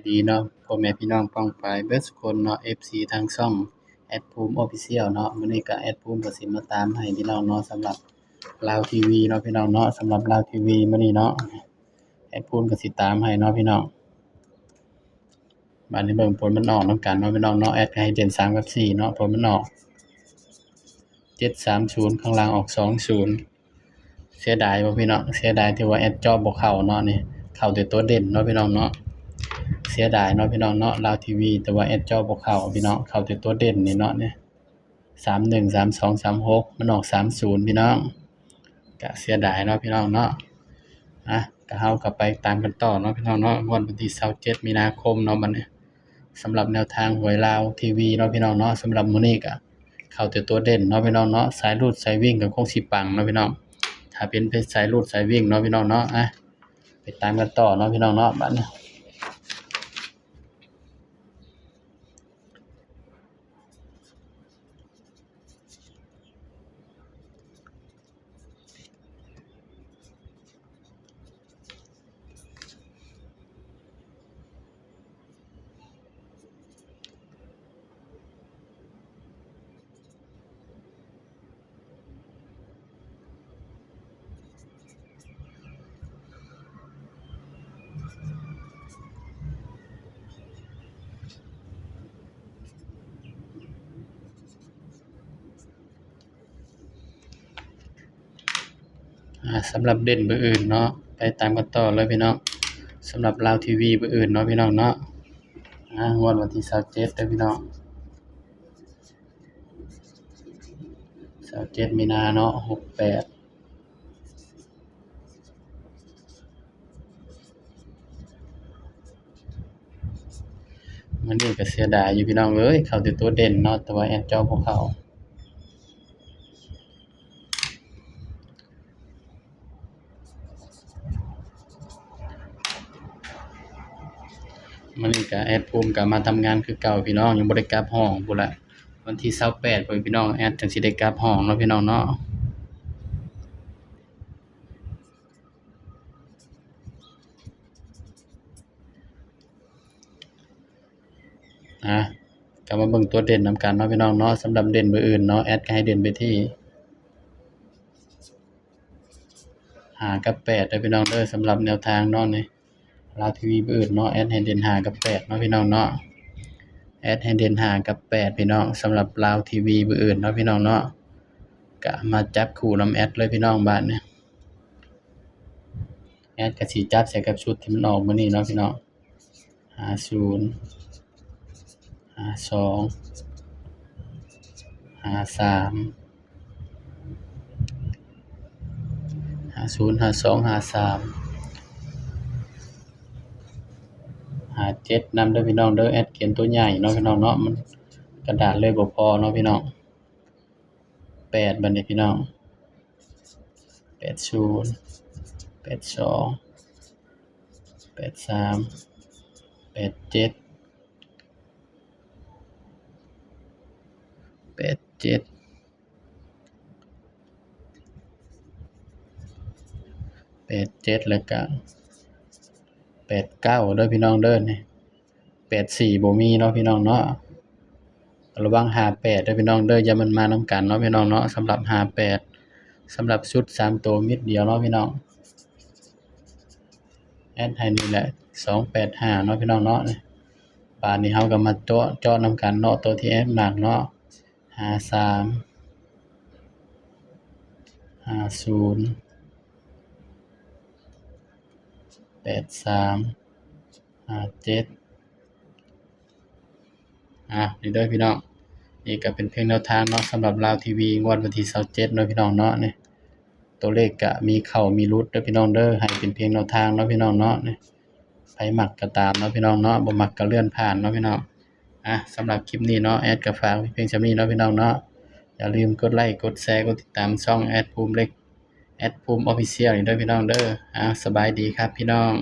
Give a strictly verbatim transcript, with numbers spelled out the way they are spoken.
ดีเนาะ พ่อแม่พี่น้องป้องปายเบิดสุคนเนาะ เอฟซี ทางช่องแอดภูมิ Official เนาะ มื้อนี้ก็แอดภูมิก็สิมาตามให้พี่น้องเนาะ สำหรับลาวทีวีเนาะพี่น้องเนาะ สำหรับลาวทีวีมื้อนี้เนาะ แอดภูมิก็สิตามให้เนาะพี่น้อง บาดนี้เบิ่งผลมันออกนำกันเนาะพี่น้องเนาะ แอดก็ให้เด่นสามกับสี่เนาะ ผลมันออก เจ็ดสามศูนย์ ข้างล่างออก สองศูนย์ เสียดายบ่พี่น้อง เสียดายที่ว่าแอดเจาะบ่เข้าเนาะนี่ เข้าแต่ตัวเด่นเนาะพี่น้องเนาะ เสียดายเนาะพี่น้องเนาะ ลาวทีวี แต่ว่าแอดเจาะบ่เข้าพี่น้อง เข้าแต่ตัวเด่นนี่เนาะนี่ สามหนึ่ง สามสอง สามหก มันออก สามศูนย์ พี่น้อง ก็เสียดายเนาะพี่น้องเนาะ อ่ะ ก็เฮาก็ไปตามกันต่อเนาะพี่น้องเนาะ งวดวันที่ยี่สิบเจ็ด มีนาคมเนาะ บัดนี้ สำหรับแนวทางหวยลาวทีวีเนาะพี่น้องเนาะ สำหรับมื้อนี้ก็เข้าแต่ตัวเด่นเนาะพี่น้องเนาะ สายรูดสายวิ่งก็คงสิปังเนาะพี่น้อง ถ้าเป็นไปสายรูดสายวิ่งเนาะพี่น้องเนาะ อ่ะ ไปตามกันต่อเนาะพี่น้องเนาะ บัดนี้ อ่า สำหรับเด่นเบอร์อื่นเนาะ ไปตามกันต่อเลยพี่น้อง สำหรับลาวทีวีเบอร์อื่นเนาะพี่น้องเนาะ อ่า งวดวันที่ยี่สิบเจ็ดเด้อพี่น้อง ยี่สิบเจ็ด มีนาเนาะ หกแปด มื้อนี้ก็เสียดายอยู่พี่น้องเอ้ย เข้าแต่ตัวเด่นเนาะ แต่ว่าแอดเจาะบ่เข้า มื้อนี้ก็แอดภูมิก็มาทำงานคือเก่าพี่น้อง ยังบ่ได้กลับห้องพู้นละ วันที่ยี่สิบแปดพู้นพี่น้อง แอดจั่งสิได้กลับห้องเนาะพี่น้องเนาะ อ่ะ ก็มาเบิ่งตัวเด่นนำกันเนาะพี่น้องเนาะ สำหรับเด่นเบอร์อื่นเนาะ แอดก็ให้เด่นไปที่ห้ากับแปดเด้อพี่น้องเด้อ สำหรับแนวทางเนาะนี่ ลาวทีวีเบอร์อื่นเนาะ แอดให้เด่นห้ากับแปดเนาะพี่น้องเนาะ แอดให้เด่นห้ากับแปดพี่น้อง สำหรับลาวทีวีเบอร์อื่นเนาะพี่น้องเนาะ ก็มาจับคู่นำแอดเลยพี่น้อง บาดนี้ แอดก็สิจับใส่กับชุดที่มันออกมื้อนี้เนาะพี่น้อง ห้าศูนย์ ห้าสอง ห้าสาม ห้าศูนย์ ห้าสอง ห้าสาม ห้าเจ็ด นำเด้อพี่น้องเด้อ แอดเขียนตัวใหญ่เนาะพี่น้องเนาะ มันกระดาษเลยบ่พอเนาะพี่น้อง แปด บัดนี้พี่น้อง แปดศูนย์ แปดสอง แปดสาม แปดเจ็ด แปดเจ็ด แปดเจ็ด แล้วก็ แปดเก้า เด้อพี่น้องเด้อนี่ แปดสี่ บ่มีเนาะพี่น้องเนาะ ระวัง ห้าแปด เด้อพี่น้องเด้อ อย่ามันมานำกันเนาะพี่น้องเนาะ สำหรับ ห้าแปด สำหรับชุดสามตัวเม็ดเดียวเนาะพี่น้อง แอดให้นี่แหละ สองแปดห้า เนาะพี่น้องเนาะ บาดนี้เฮาก็มาเจาะ เจาะนำกันเนาะ ตัวที่แอดมักเนาะ ห้าสาม ห้าศูนย์ แปดสาม ห้าเจ็ด อ่ะ นี่เด้อพี่น้อง นี่ก็เป็นเพียงแนวทางเนาะ สำหรับลาวทีวี งวดวันที่ยี่สิบเจ็ดเนาะพี่น้องเนาะ นี่ ตัวเลขก็มีเข้ามีหลุดเด้อพี่น้องเด้อ ให้เป็นเพียงแนวทางเนาะพี่น้องเนาะ นี่ ไผมักก็ตามเนาะพี่น้องเนาะ บ่มักก็เลื่อนผ่านเนาะพี่น้อง อ่ะ สำหรับคลิปนี้เนาะ แอดก็ฝากไว้เพียงส่ำนี้เนาะพี่น้องเนาะ อย่าลืมกดไลค์ กดแชร์ กดติดตามช่องแอดภูมิเล็ก แอดภูมิ Official นี่เด้อพี่น้องเด้อ อ่ะ สบายดีครับพี่น้อง